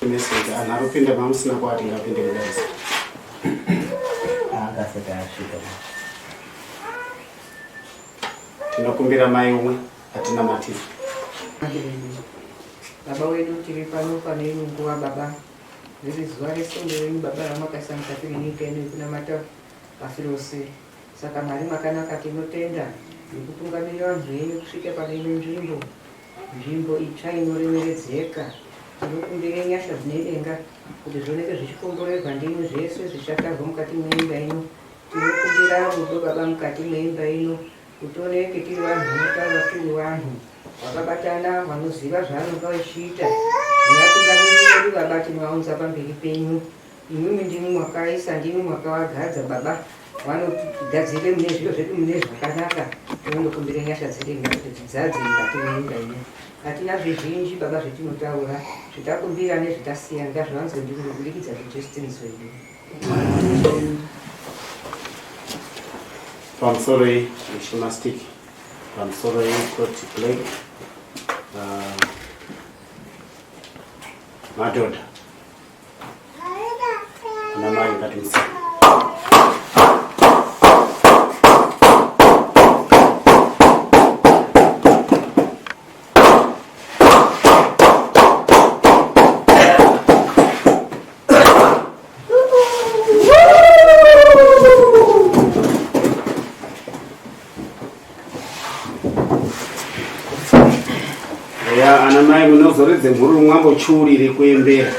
Message anhu arikupinda mamusina kwati ngapinde mudarisa. Akasati asvika. Tinokumbira mai umwe atinamatira. Baba wedu tiri pano pane ino nguva baba riri zuva resondo renyu baba ramakaisa mukati menyika ino yekunamata pasi rose saka Mwari makanaka tinotenda nekutungamirira vanhu venyu kusvika pane ino nzvimbo Nzvimbo itsva inoremeredzeka. Tinokumbira nyasha dzinedenga kuti zvioneke zvichikomborerwa ndimwi zvese zvichatarwa mukati meimba ino. Tinokumbira rudo Baba mukati meimba ino kuti tioneke tiri vanhu vanotaura tiri vanhu vakabatana vanoziva zvavanonga vachiita. Nevatungamiriri vedu Baba tinovaunza pamberi penyu. Imwimwi ndimwi mwakaisa ndimwi mwakavagadza Baba vanotigadzirire mune zviro zvedu mune zvakanaka tinondokumbira nyasha dzedenga kuti dzidzadze mukati meimba ino hatina zvizhinji baba zvetinotaura zvitakumbira nezvitasiya ngazvivanzwe ndimwi kubudikidza ndijesu tenzi wedu pamusoro iyi ishimastic pamusoro iyi court clerk ah, madhodha Ana mai ngatimisa. Ya ana mai munozoridze mhururu mwambochiurire kuembera.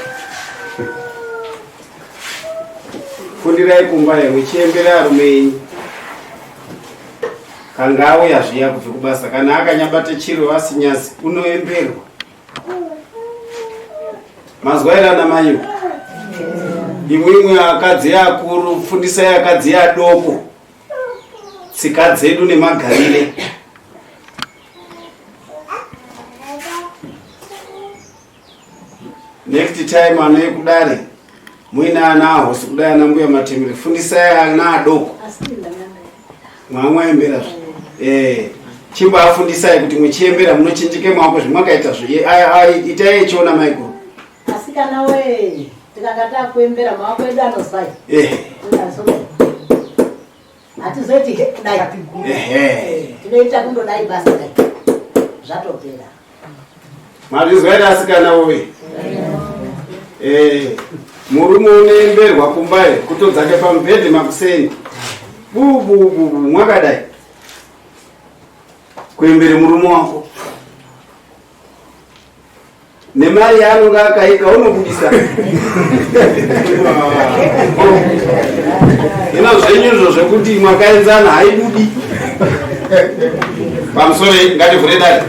Fundirai kumba ye muchiembera arume enyu. Kanga auya zviya kubve kubasa kana akanyabata chiro asinyazi unoemberwa. Mazwa here ana mai? Imwimwi akadzi akuru fundisai akadzi adoko. tsika dzedu nemagarire next time anoye kudare muine ana ahosi kudai ana mbuya matemere fundisai ana adoko mwamwaembera zve eh, chimboafundisai kuti muchiembera munochinjike maoko zvimwakaita zve itai echiona maiguru Asikana wee, tikanga takuembera maoko edu anozwai. Eh. Hatizoiti he kudai. Ehe. Tinoita kundodai basa dai. Zvatopera. Mazvizwa here asikana woye? Eh, murume unoemberwa kumba here kutodzake pamubhedhi makuseni. Bu bu bu bu mwakadai. Kuembere murume wako. nemari yaanonga akaika unobudisa hino zvenyu izvo zvekuti mwakaenzana haibudi pamusoro ngativhure dare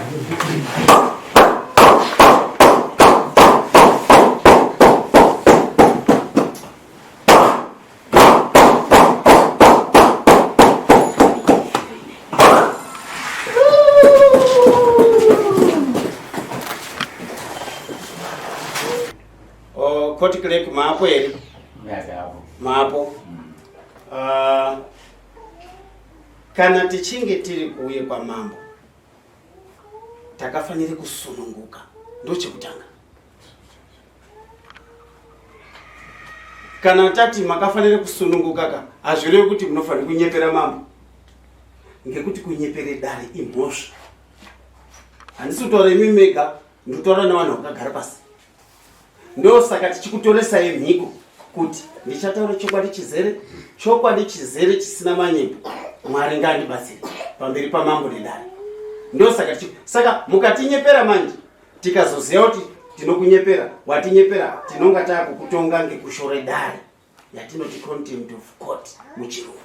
Oh, court clerk maapo here? Maapo. Uh, kana tichinge tiri kuuye kwamambo takafanira kusununguka ndochekutanga Kana tati makafanira kusununguka ka hazvirevi kuti munofanira kunyepera mambo ngekuti kunyepere dare imhosva. Handisi kutaura imi mega, ndikutaura nevanhu vakagara pasi. Ndosaka tichikutoresai mhiko kuti ndichataura chokwadi chizere, chokwadi chizere chisina manyepo. Mwari ngaandibatsire pamberi pamambo nedare. Ndosaka saka mukatinyepera manje tikazoziva kuti tinokunyepera watinyepera tinonga takukutonga ngekushore dare yatinoti contempt of court muchirungu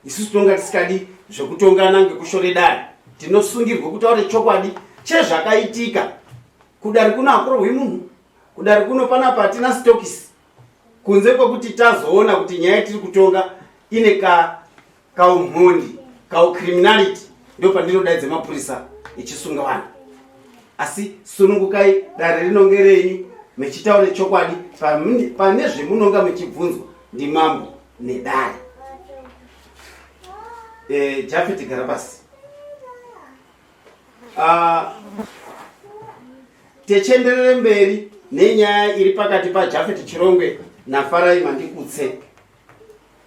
isusu tinonga tisikadi zvekutongana ngekushore dare tinosungirwa kutaura chokwadi chezvakaitika kudari kuno hakurohwi munhu kudari kuno panapa hatina stokisi kunze kwekuti tazoona kuti nyaya yatiri kutonga ine ka kaumhondi kaucriminality ndo pandinodaidza mapurisa ichisunga vanhu asi sunungukai dare rinonge renyu mechitaure chokwadi pane zvemunonga mechibvunzwa ndimambo nedare e, eh, jafeti gara pasi ah, Tichienderere mberi Nenyaya iri pakati paJafet Chirongwe naFarai Mandikutse.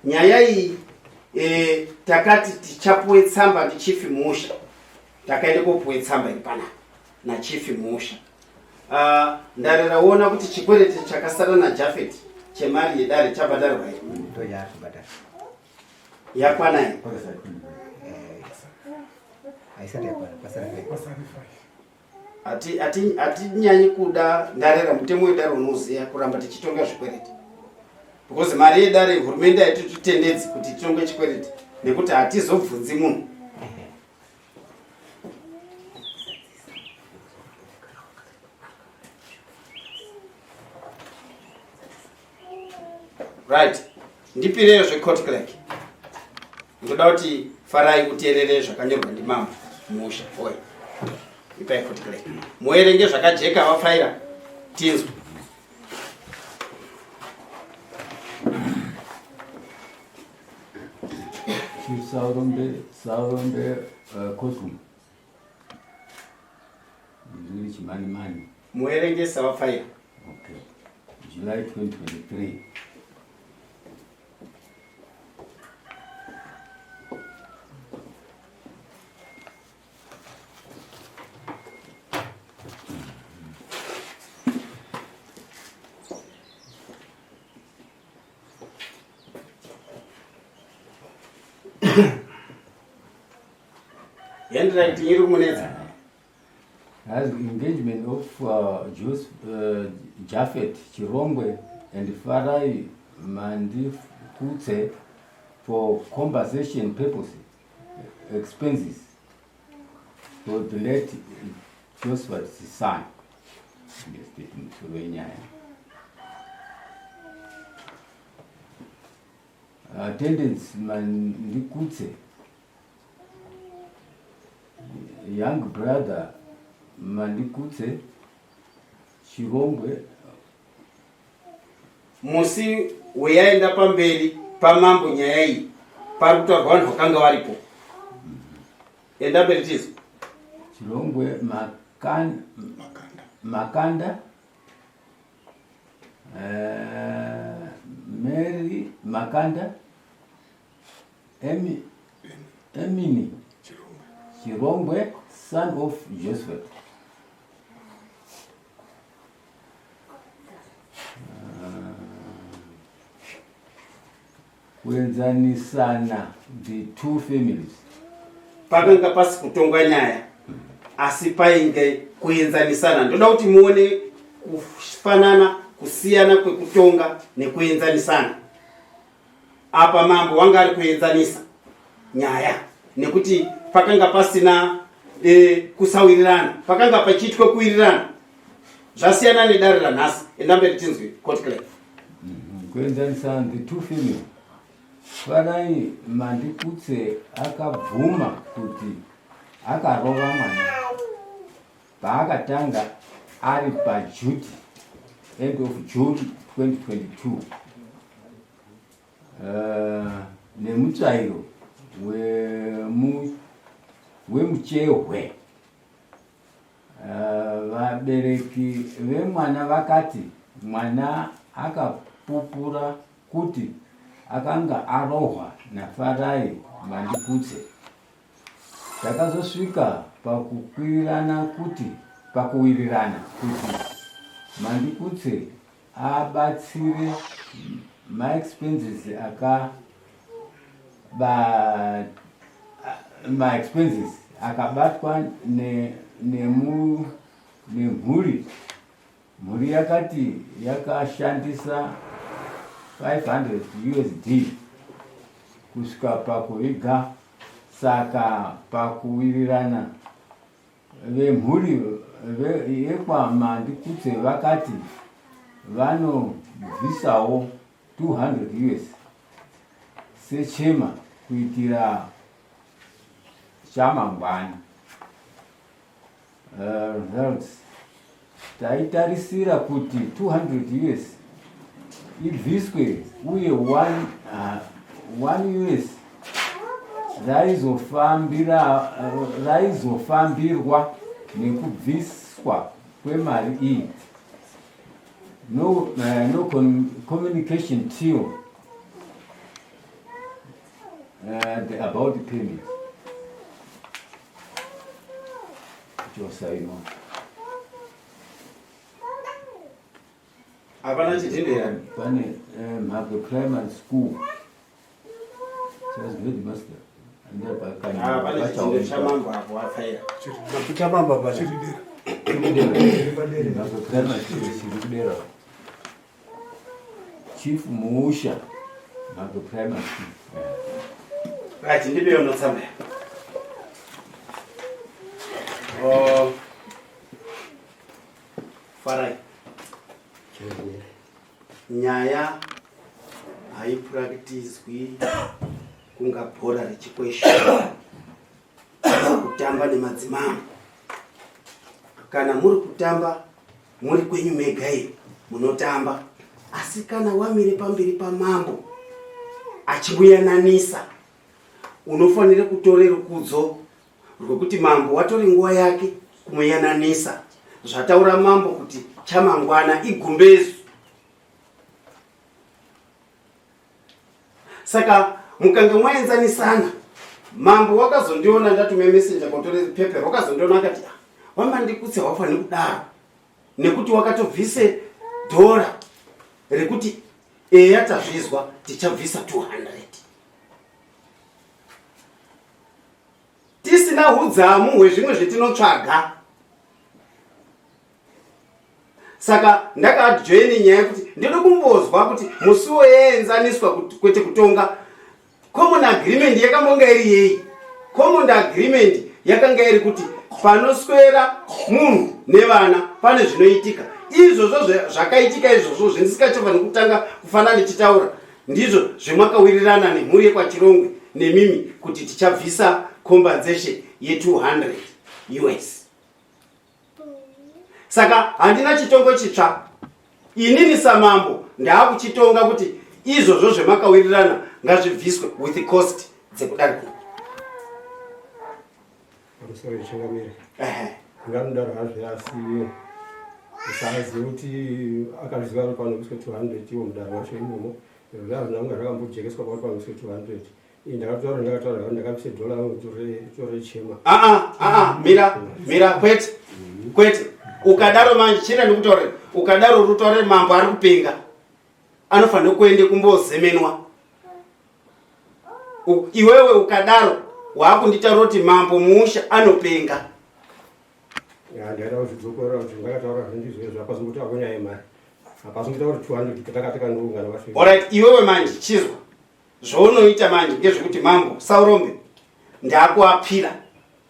Nyaya iyi e, takati tichapuwe tsamba ndiChief Musha. Takaenda kopuwe tsamba iri panapa naChief Musha. Uh, ndare raona kuti chikwereti chakasara naJafet chemari yedare chabhadharwa here? Yakwana here? Hatinyanyi kuda ndarera mutemo wedare unoziva kuramba tichitonga zvikwereti because mari yedare hurumende haitititendedzi kuti titonge chikwereti nekuti hatizobvunzi munhu. Right, ndipireyo zvecourt clerk. Ndoda kuti Farai uteerere zvakanyorwa ndimambo Musha. Oye, ipai court clerk muerenge zvakajeka vafaira tinzwe. Chief Saurombe, Saurombe courtroom. Ndiri Chimanimani. Muerenge savafaira. Okay. July 2023. Handwriting iri kumunetsa. Has engagement of Joseph, Japhet Chirongwe and Farai Mandikutse for compensation purposes, expenses for the late Josephat's son. Musoro wenyaya. Attendance Mandikutse, young brother Mandikutse Chirongwe. Musi weyaenda pamberi pamambo nyaya iyi pari kutaurwa vanhu vakanga varipo. Enda mberi tizo. Chirongwe Makanda, Mary Makanda, Emini Chirongwe, son of Joseph. Kuenzanisana the two families. Pakanga pasi kutongwa nyaya asi painge kuenzanisana. Ndoda kuti muone kufanana kusiyana kwekutonga nekuenzanisana. Apa mambo wanga ari kuenzanisa nyaya nekuti pakanga pasina kusawirirana, pakanga pachiitwa kuwirirana. Zvasiyana nedare ranhasi. Enda mberi tinzwe court clerk. Kuenzanisa the two family. Farai Mandikutse akabvuma kuti akarova mwana paakatanga ari paduty end of June 2022 nemutsvairo wemuchehwe. Vabereki vemwana vakati mwana akapupura kuti akanga arohwa naFarai Mandikutse. Takazosvika pakuwirirana kuti Mandikutse abatsire maexpenses maexpenses akabatwa nemhuri. Mhuri yakati yakashandisa 500 USD kusvika pakuviga. Saka pakuwirirana vemhuri yekwaMandikutse vakati vanobvisawo 200 US sechema kuitira chamangwana. Results taitarisira kuti 200 US ibviswe uye 1 US raizofambirwa nekubviswa kwemari iyi. No, no communication till the about payment. Chosainwa. Hapana chidhindo here? Pane Mhagwe Primary School. Chazi headmaster. Ah, pane chidzindo chamambo apo apfaira. Chamambo apa chiri dera. Chiri kudera. Chief Muusha Mhagwe Primary School. Right, ndipe unotsamba. Oh. Farai. Nyaya haipurakitizwi kunga bhora rechikwesha kutamba nemadzimambo. Kana muri kutamba muri kwenyu mega iyo munotamba, asi kana wamire pamberi pamambo achimuyananisa unofanira kutore rukudzo rwekuti mambo watore nguva yake kumuyananisa. Zvataura mambo kuti chamangwana igumbezu. Saka mukanga mwaenzanisana, mambo wakazondiona ndatume messenger kotore pepe, wakazondiona akati, ah, wamandikutse haufaniri kudaro nekuti wakatobvise dhora rekuti eya tazvizwa tichabvisa 200 tisina hudzamu hwezvimwe zvetinotsvaga. Saka ndakajoini nyaya yekuti ndinoda kumbozwa kuti musuwo yaenzaniswa kwete kutonga. Common agreement yakambonga iri yei? Common agreement yakanga iri kuti panoswera munhu nevana pane zvinoitika. Izvozvo zvakaitika izvozvo zvendisikachofaniri kutanga kufana ndichitaura ndizvo zvemwakawirirana nemhuri yekwaChirongwe nemimi kuti tichabvisa compensation ye200 US. Saka handina chitongo chitsva inini samambo, ndaakuchitonga kuti izvozvo zvemakawirirana ngazvibviswe with cost dzekudarika. Pamusoro yechangamire, nganodaro hazvo, asi usazive kuti akazviziva ari panobviswa 200 iwo mudaro wacho imomo zvazvina kunga zvakambojekeswa pakuti panobviswa 200. Iyi ndakataura, ndakataura, ndakabvisa dhola torechema. Aa aa, mira mira, kwete kwete. Ukadaro manje chira ndikutaurira, ukadaro uri kutaurira mambo ari kupenga, anofanira kuende kumbozemenwa. Iwewe ukadaro waakunditaura kuti mambo Muusha anopenga. Ndaida kuzvidzokora kuti ndakataura zvindizvo izvo, hapazombotaurwa nyaya yemari, hapazombotaura kuti 200 takati kandoungana vasvika. Alright, iwewe manje chizwa zvaunoita manje ngezvekuti mambo Saurombe ndaakuapira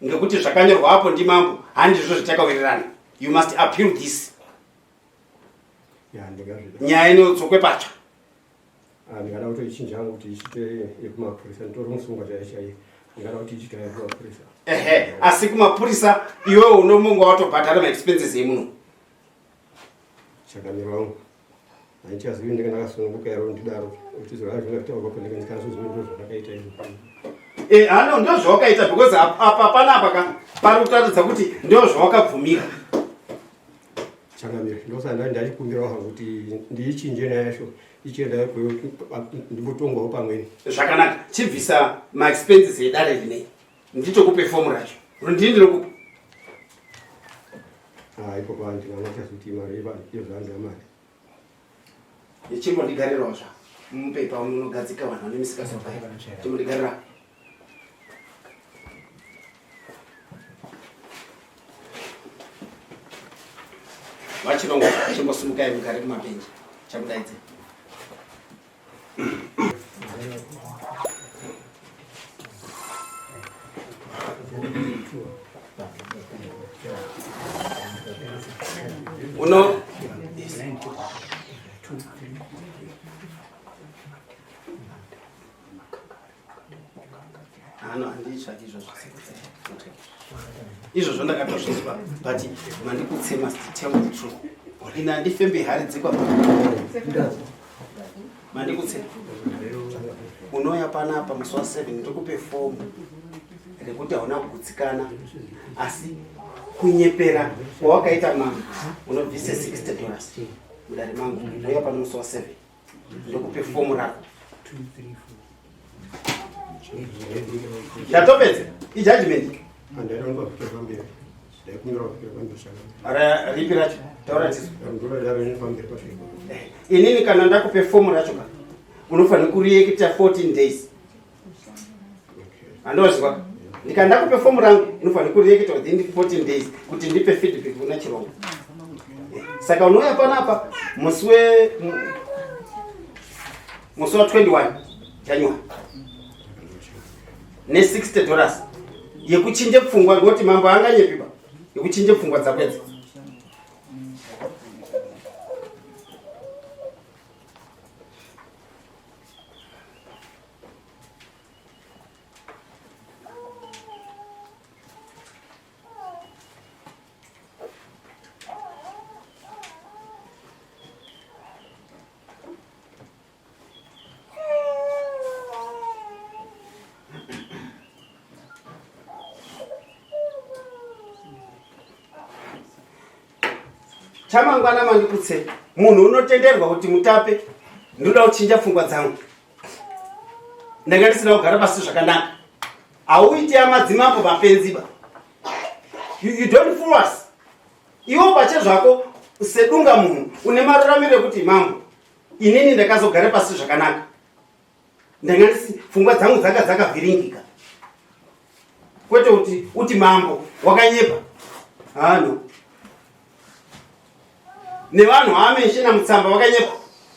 ngekuti zvakanyorwa apo ndimambo handizvo zvitakawirirana. You must appeal this. Ya, ndingazvida. Nyaya inodzokwe patsva. Ah, ndingada kuti ichinja hangu kuti ichiite yekumapurisa, nditori musungwa chaiye chaiye, ndingada kuti ichiite yekumapurisa. Ehe, asi kumapurisa iwewe unomonga watobhadhara maexpenses emuno. Chakamiro wangu, handichazivi ndenge ndakasununguka here ndidaro kuti zvazvingataurwa ko ndenge ndikanasozivi ndo zvandakaita izvo. Eh, hano ndo zvawakaita because apa panapa ka pari kutaridza kuti ndo zvawakabvumira. Changamire, ndosaka ndai ndachikumbirawo hangu kuti ndiichinje nyaya yacho ichienda ndimbotongwawo pamweni. Zvakanaka, chibvisa maexpenses edare rinei nditokupe fomu racho, ndini ndinokupa. Ah, ipo pandinanga chazuti mari yezvanzi yamari. Chimbondigarirawo zva mupepa unogadzika vanhu vane misika chimbondigarira. VaChirongo, chimbosimukai mugare kumabhenji chakudaidze. Uno ano handitsvaki izvozvo, izvozvo ndakatozvizwa, but mandikutse must tell the truth. Ini handifembe hari dzekwa mandikutse. Unouya panapa musi wa7 ndikupe fomu rekuti hauna kugutsikana asi kunyepera kwawakaita mambo unobvise $60. mudare mangu ndouya pano musi wa 7 ndokupe fomu rako ndatopedza ijudgment ripi racho taura tisu inini kana ndakupe fomu racho ka unofanira kuriekita 14 days andozwa ndikana ndakupe fomu rangu unofanira kuriekita within 14 days kuti ndipe feedback kuna chirongo saka unouya panapa musi we musi wa 21 January ne60 dollars yekuchinje pfungwa ngekuti mambo anganyepiba yekuchinje pfungwa dzakwedza Chamangwana mandikutse munhu unotenderwa kuti mutape ndoda kuchinja pfungwa dzangu ndanga ndisina kugara pasi zvakanaka hauiti amadzimambo mapenzi ba you, you don't fool us iwo pache zvako sedunga munhu une maruramiro ekuti mambo inini ndakazogara pasi zvakanaka ndanga ndisi pfungwa dzangu dzanga dzakavhiringika kwete kuti uti mambo wakanyepa hano nevanhu vaamenshena mutsamba vakanyepa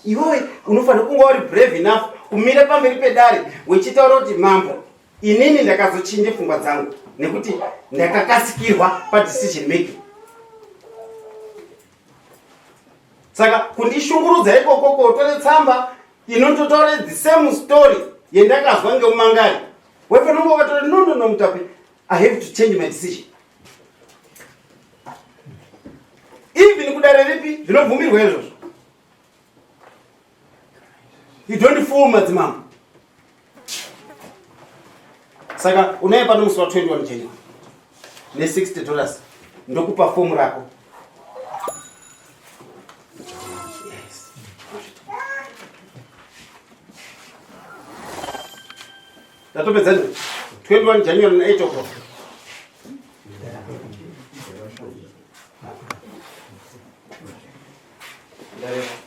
iwewe unofanira kunge uri brave enough kumira pamberi pedare wechitaura kuti mambo inini ndakazochinja pfungwa dzangu nekuti ndakakasikirwa padecision making saka kundishungurudza ikoko kotore tsamba inototore the same story yendakazwa ngeumangari wefanonge wakatora no no no mutape i have to change my decision even kudare ripi zvinobvumirwa izvozvo you don't fool madzimambo saka unaye pano musi wa 21 January ne 60 dollars ndokupa fomu rako yes. Tatopedza 21 January na 8 o'clock. Ndareva.